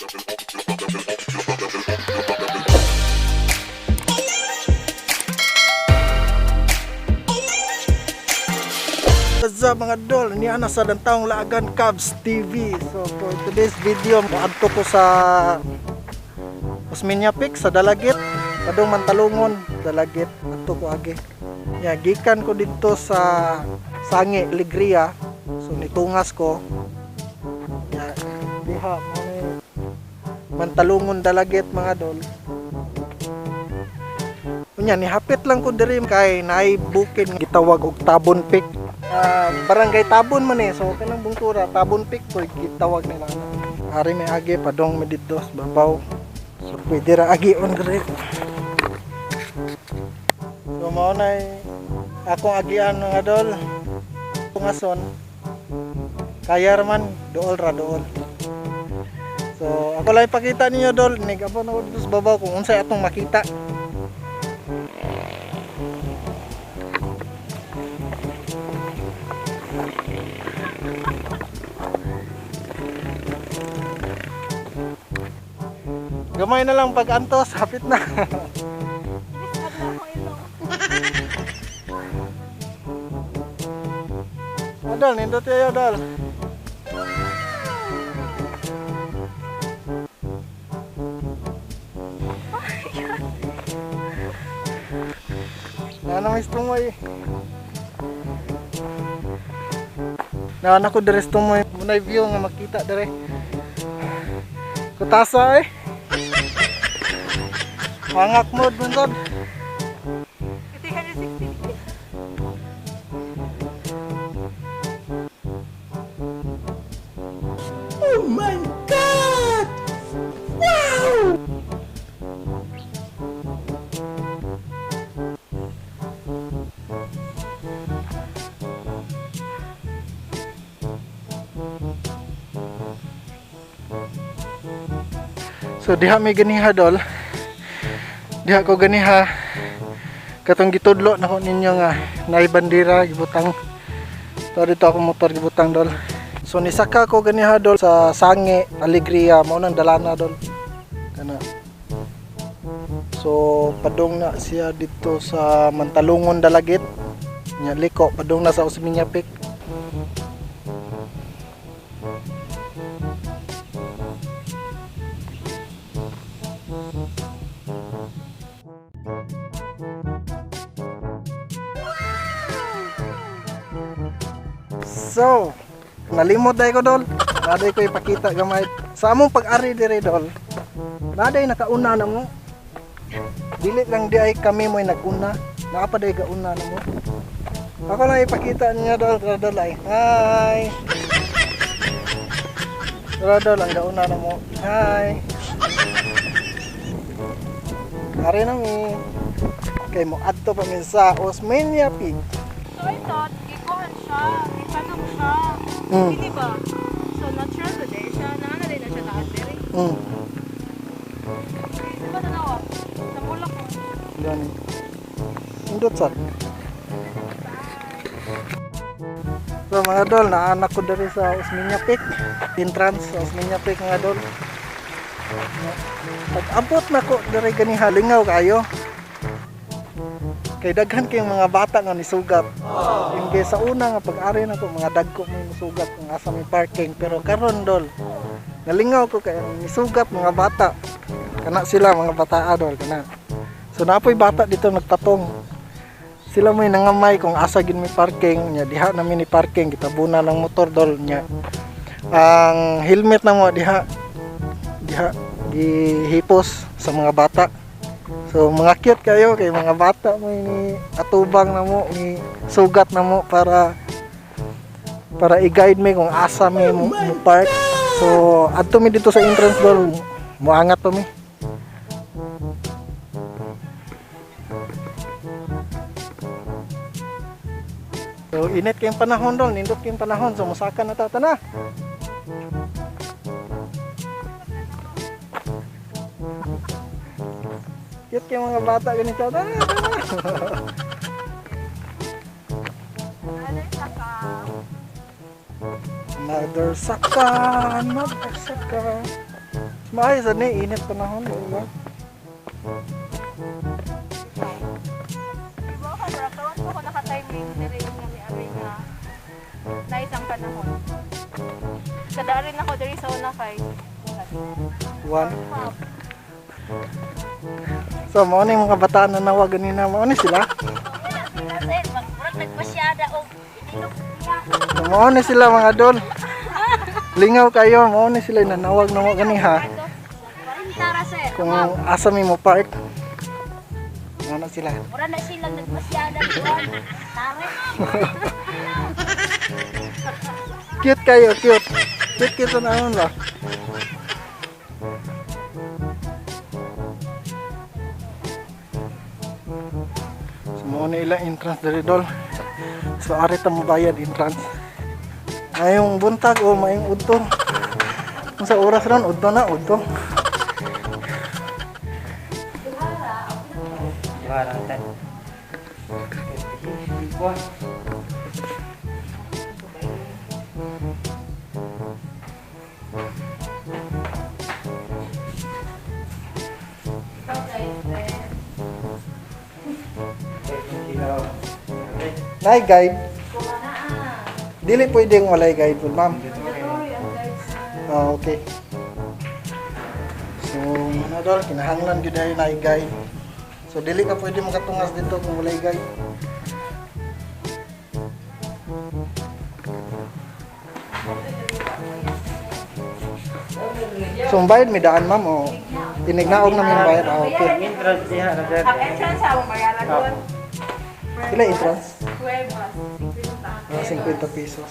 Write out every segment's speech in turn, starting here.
What's up, mga dol? Niya na sa Lantaong Laagan Cubs TV. So for today's video, moadto ko sa Osmeña Peak sa Dalagit. Padung Mantalungon, Dalagit. Adto ko agi. Ya, gikan ko dito sa Sangi, Ligria. So nitungas ko. Ya, diha mo ni Mantalungon, Dalagit, mga dol. Unya nihapit lang ko diri kay naay bukid nga gitawag og Tabon Peak. Ah, barangay Tabon man eh. So kanang Bungtura, Tabon Peak po gitawag nila. Ari may agi padong mi didto sa babaw. So pwede ra agi on diri. So mao na akong agian, mga dol. Tungason. Kaya ra man, dool ra dool. So ako lang ipakita ninyo, dol, nigabot na ko dito sa babaw kung unsay atong makita. Gamay na lang pag antos, hapit na. Adol, nindot yayo, dol. Nana may tumoy. Nana ko dere sa tumoy. Munay view nga makita dere. Kutasa eh. Hangak mo dun. 360 degrees. Oh my God! Wow! So diha may ganiha, dol. Diha ko ganiha katong gitudlo nako ninyo nga naay bandera gibutang. To dito ako motor gibutang, dol. So nisaka ko ganiha, dol, sa Sange, Alegria, mao nang dalana, dol. Kana. So padung na siya dito sa Mantalungon, Dalagit. Nya liko padung na sa Osmeña Peak. So, nalimot dahil ko, dol. Naday ko ipakita gamay. Sa among pag-ari dire, dol. Naday nakauna na mo. Dili lang di ay kami mo'y nag-una. Naa pa day gauna na mo. Ako lang ipakita niya, dol, tara, dol ay. Hi. Tara, dol, ang gauna na mo. Hi. Ari na mi. Kay mo adto pa min sa Osmeña Peak. So I thought, gikuhan siya, gitanong siya. Hindi ba? So natural ba din siya? Naana din na siya taas diri. Di ba tanawa? Namulak ko. Gani. Indot sad. So mga dol, naanak ko diri sa Osmeña Peak. Entrance sa Osmeña Peak, mga dol. Pag abot na ko diri ganiha, lingaw kayo. Kay daghan kayong mga bata nga nisugat. Imbes sa una nga pag-ari na ko, mga dagko may nisugat kung asa may parking, pero karon, dol, nalingaw ko kay ang nisugat mga bata. Kana sila mga bataa, dol, kana. So napoy bata dito nagpatong. Sila may nangamay kung asa gin may parking nya, diha na mi ni parking, gitabuna ng motor, dol, nya. Ang helmet na mo diha diha gihipos sa mga bata. So mga cute kayo kay mga bata mo ni atubang na mo ni sugat na mo para para i-guide mi kung asa mi mo park. So adto mi dito sa entrance, dol, moangat pa mi. So init kayong panahon, dol, nindot kayong panahon. So musaka na ta na. Cute kayong mga bata ganito. Tara, tara. Ano yung saka? Another saka, another saka. Mas maayo sa ni init panahon, di ba? Diba ka, bro? Karon ko naka-timing diri nga ni Ari nga nice ang panahon. Kada rin ako diri sa una kay One. So, mao ni mga kabataan na nawag ganina, mao ni sila. Sir, magmurag nagpasyada og itilok niya. So, mao ni sila mga dol. Lingaw kayo, mao ni sila nanawag na mo gani ha. Parintara, sir. Kung asa mi mo park. Mao na sila. Mura na silang nagpasyada kuan. Tare. Cute kayo, cute. Cute cute na naman ba? So, mao na ilang entrance diri dol. So ari ta mo bayad entrance. Mayong buntag o mayong udto. Kung sa oras ron, udto na, udto. Nay guide. Dili pwedeng walay guide po, ma'am. Ah, okay. So, ano dol, kinahanglan gyud ay nay guide. So dili ka pwede makatungas dito kung walay guide. So, ang bayad may daan, ma'am, o tinignaog namin bayad. Ah, okay. Entrance diha na sir. Ang entrance sa among bayaran doon. Pila entrance? Cuevas, Ah, 50 pesos.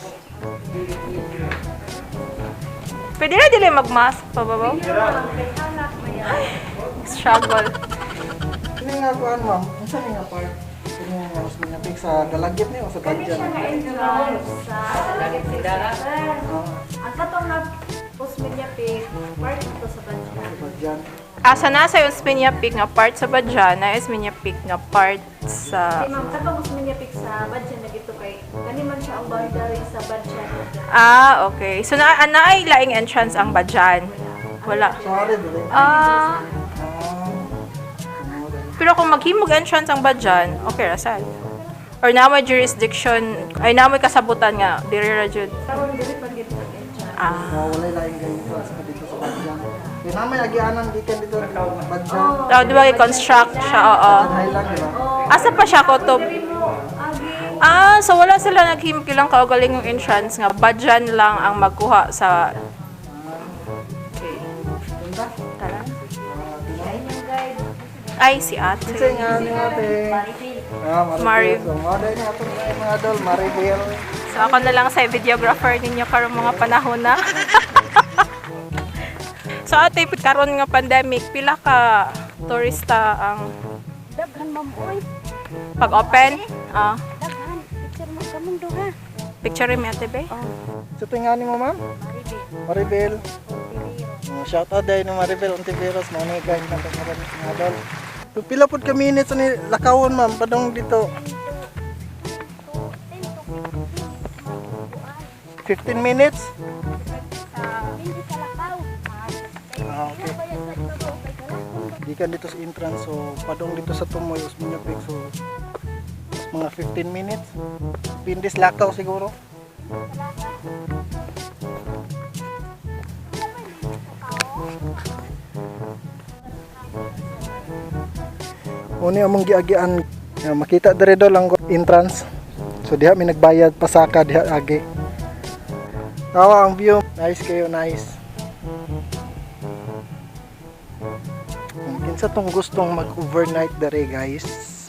Pwede na dili mag-mask pa ba ba? Struggle. Kini nga kuan, ma'am? Unsa ni nga part? Kini nga mas minapik sa Dalagit ni o sa Badyan? Sa ang katong na Osmeña Peak, part ito sa Badyan. Sa Badyan. Asa na sa yung Osmeña Peak nga part sa Badyan, na Osmeña Peak nga part sa Kasi ma'am, katong Osmeña Peak sa Badyan na gito kay kani man siya ang boundary sa Badyan. Ah, okay. So na naay laing entrance ang Badyan. Wala. Sorry, dili. Ah, Ah. Tungod. Pero kung maghimog entrance ang Badyan, okay ra sad. Or na may jurisdiction, ay na may kasabutan nga diri ra jud. Karon dili pa gid ang entrance. Ah. Oh, walay laing guide entrance pa dito sa Badyan. Kaya na may agianan gikan dito sa Badyan. Oh, di ba i-construct siya? Oo. Badyan Highland, di ba? Asa pa siya ko to? Dili mo agi. Ah, so wala sila naghimog ilang kaugaling yung entrance nga Badyan lang ang magkuha sa. Okay. Punta. Tara. Ah, di Guide. Ay, si ba? ate. Kinsa nga ni ate? Maribel. Ah, Maribel. So, mao dahil nga atong mga dol, Maribel. So ako na lang sa videographer ninyo karong mga panahon na. So ate, karon nga pandemic, pila ka turista ang Daghan, ma'am, oy. pag-open? Ah, Daghan. Picture mo kamong duha. Picture mi ate be. Sa tingani mo, ma'am? Maribel. Maribel. Ontiveros. Oh, shout out dahil ni Maribel Ontiveros, mao na guide na karon mga dol. So, pila pud ka minutes ni lakawon, ma'am, padong dito? 10 to 15 minutes matubuan. 15 minutes? Hindi sa lakaw. Ah, okay. Kaya sa ibabaw kay galakon. Gikan dito sa entrance, so padong dito sa Tumoy, Osmeña Peak, so mga 15 minutes. Pindis lakaw siguro. Uni among giagian nga makita diri dol ang entrance. So diha mi nagbayad pasaka diha agi. Tawa ang view. Nice kayo, nice. Kung kinsa tong gustong mag-overnight dere guys,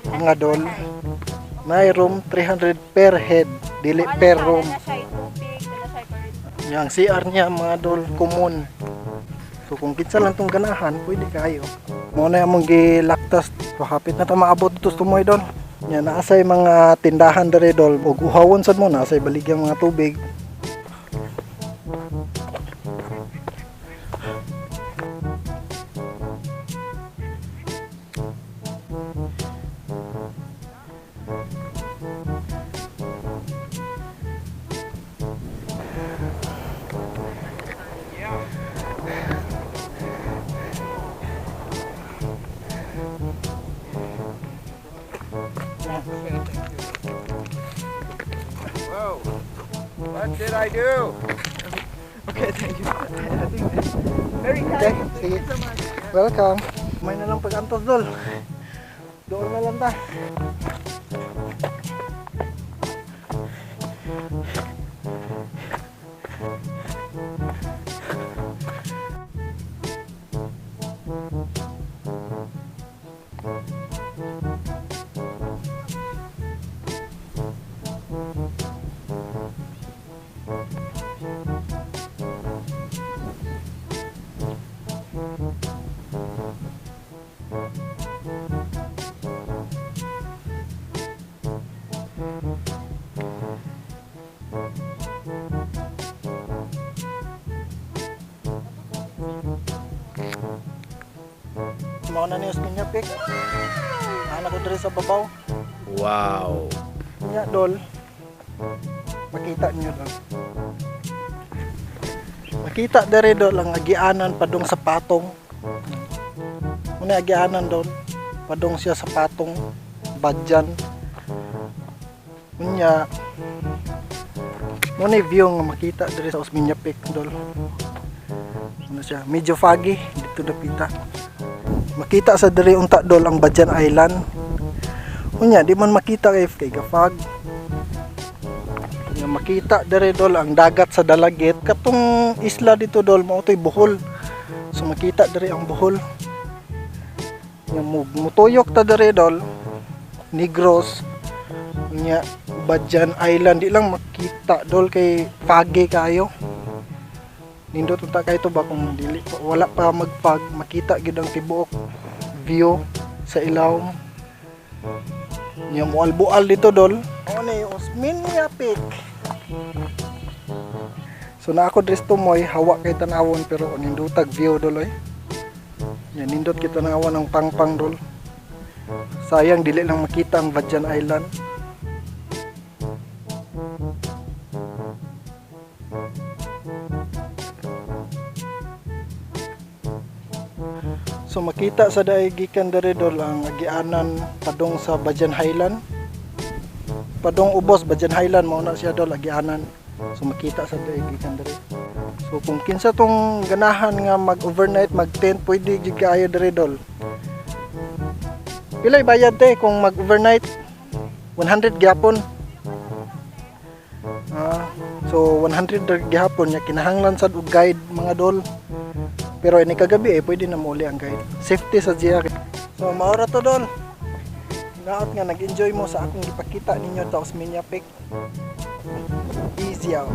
mga dol, may room 300 per head, dili per room. Na siya tubig, na siya Yang CR niya mga dol common. So kung kinsa lang tong ganahan, pwede kayo. Mao na among gilaktas, so hapit na ta maabot dito sa tumoy dol. Nya naa say mga tindahan dere dol, ug uhawon sad mo naa say baligyang mga tubig. What did I do? Okay, thank you. I think very kind. Okay, Thank sige. you so much. Welcome. May na lang pag-antos, dol. Doon na lang ta. Mao na ni Osmeña Peak. Ana ko diri sa babaw. Wow. Nya, dol. Makita niyo, dol. Makita diri, dol, ang agianan padung sa patong. Muna agianan, dol. Padung siya sa patong Badjan. Unya muna view nga makita diri sa Osmeña Peak, dol. Ano siya, medyo foggy dito dapita. Makita sa diri unta, dol, ang Badjan Island. Unya di man makita kay gafag. Unya makita diri, dol, ang dagat sa Dalagit. Katong isla dito, dol, mao toy Bohol. So makita diri ang Bohol. Unya mutuyok ta diri, dol, Negros. Unya Badjan Island di lang makita, dol, kay foggy kayo. Nindot unta kay to ba kung dili pa, wala pa mag-fog, makita gyud ang tibuok view sa ilawom. Nya mual-bual dito, dol. Ano na yung Osmeña Peak. So na ako dres tumoy, hawa kay tanawon pero nindutag view, dol, oy. Nya nindot kita tanawon ang pangpang, dol. Sayang dili lang makita ang Badjan Island. So makita sa daig gikan diri, dol, ang agianan padung sa Badjan Highland. Padung ubos Badjan Highland mao na siya, dol, agianan. So makita sa daig gikan diri. So kung kinsa tong ganahan nga mag-overnight, mag-tent, pwede jud kaayo diri, dol. Pilay bayad te kung mag-overnight? 100 gyapon. Ah, so 100 ra gihapon nya kinahanglan sad og guide, mga dol. Pero ini kagabi eh, pwede na muli ang guide. Safety sa GR. So maora to, dol. Naot nga nag-enjoy mo sa akong gipakita ninyo sa Osmeña Peak. Easy out.